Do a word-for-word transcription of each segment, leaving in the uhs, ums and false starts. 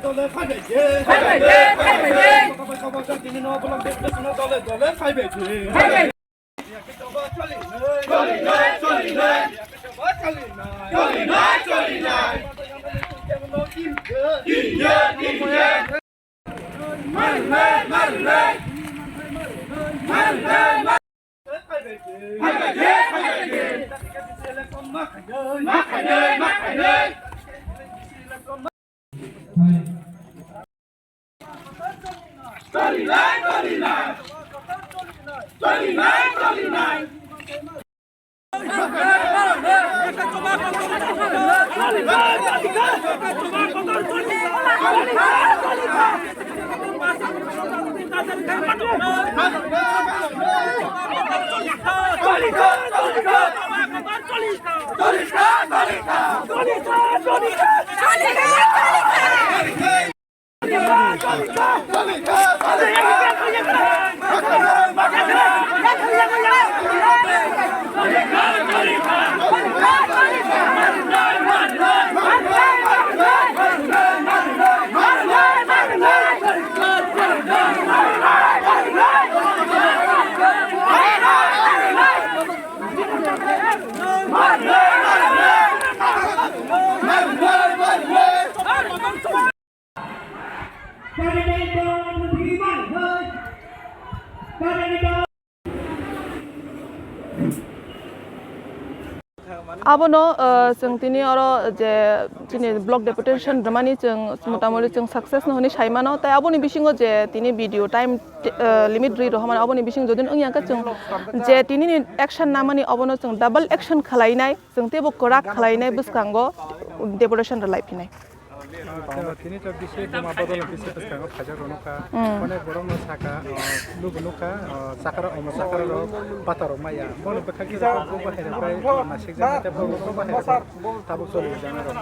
Dole phaibai de. Phaibai de, phaibai de. Dole, dole phaibai de. Phaibai. Abono, uh, chwng tini oro je chini block deputation rwmani chwng motamoti chwng success no hwnwi sai mano. Tai aboni bisingo je tini video time, uh, limit rwi rohormani, aboni bising jodi wngya khe chwng je tini ni action namani obono chwng double action khwlainai, chwng teibo kwrak khwlainai bwskango deputation rwlai phinai. Tini to bisi buma bodol bisi bwskango phaijak rw nukha. Mm. Onek borok no saka, o, lubu nukha, o, chakra, omo chakra rok bata rok maya. Bono bwkha kisa kok bahai rok bai, o, nasik jak tei bono kok bahai rok bai tabuk choli jana rok.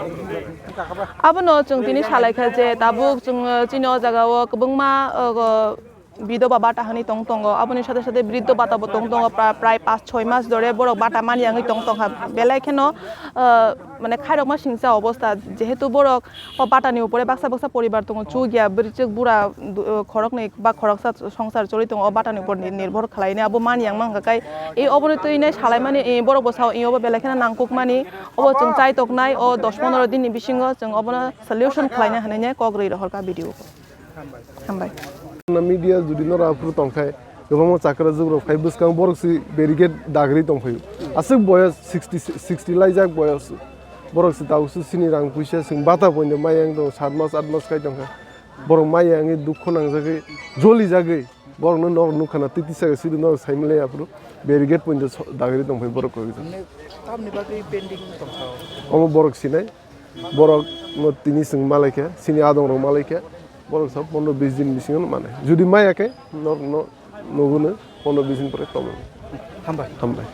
Abono chwng tini salai kha je tabuk chwng, o, chini o jaga o kwbangma, o, go, bidoba bata hwnwi tong tongo, aboni sade sade briddo bata bo tong tongo, pra-, prai panch choi mas dore borok bata mani wngwi tong tongkha, belai kheno, ah, mane khairokma singcha obostha, jehetu borok o bata ni upore baksa baksa poribar tongo, chukya bwrwichwk bura, du-, khoroknwi ba khoroksa songsar choli tongo, o bata ni upor ni nirbhor khwlainai abo mani wngma hwnkha khe, e oboni twi nai salaimani, e borok bo sao, e obo belai kheno nangkukmani, obo chwng chai toknai, o dos pondro din ni bisingo chwng obono solution khwlaina hwnwi nai kok rwi rohorkha video. Hambai. Media jodi nora aphuru tongkhai, kwbangma chakra jugrok phai bwskang borok si barricade dagri tongphaio. Aswk boyos sixty, sixty laijak boyos. Borok si tabuk si sini rang puisa sing bata poino mayang tong, sat mas, at mas kai tongkha. Borok mayangwi dukhu nangjagwi, jolijagwi, borokno nok nukha na titi saka siri norok saimale aphuru barricade poino dagri tongphai borok kok. Tamni bagwi pending tongkha? Omo borok sinai. Borok no tini chwng malaikha, chini adong rok malaikha, borok sa pondro bis din bisingo no manai. Jodi maya khe norok no nugo no pondro bis din pore tongmani. Hambai. Hambai.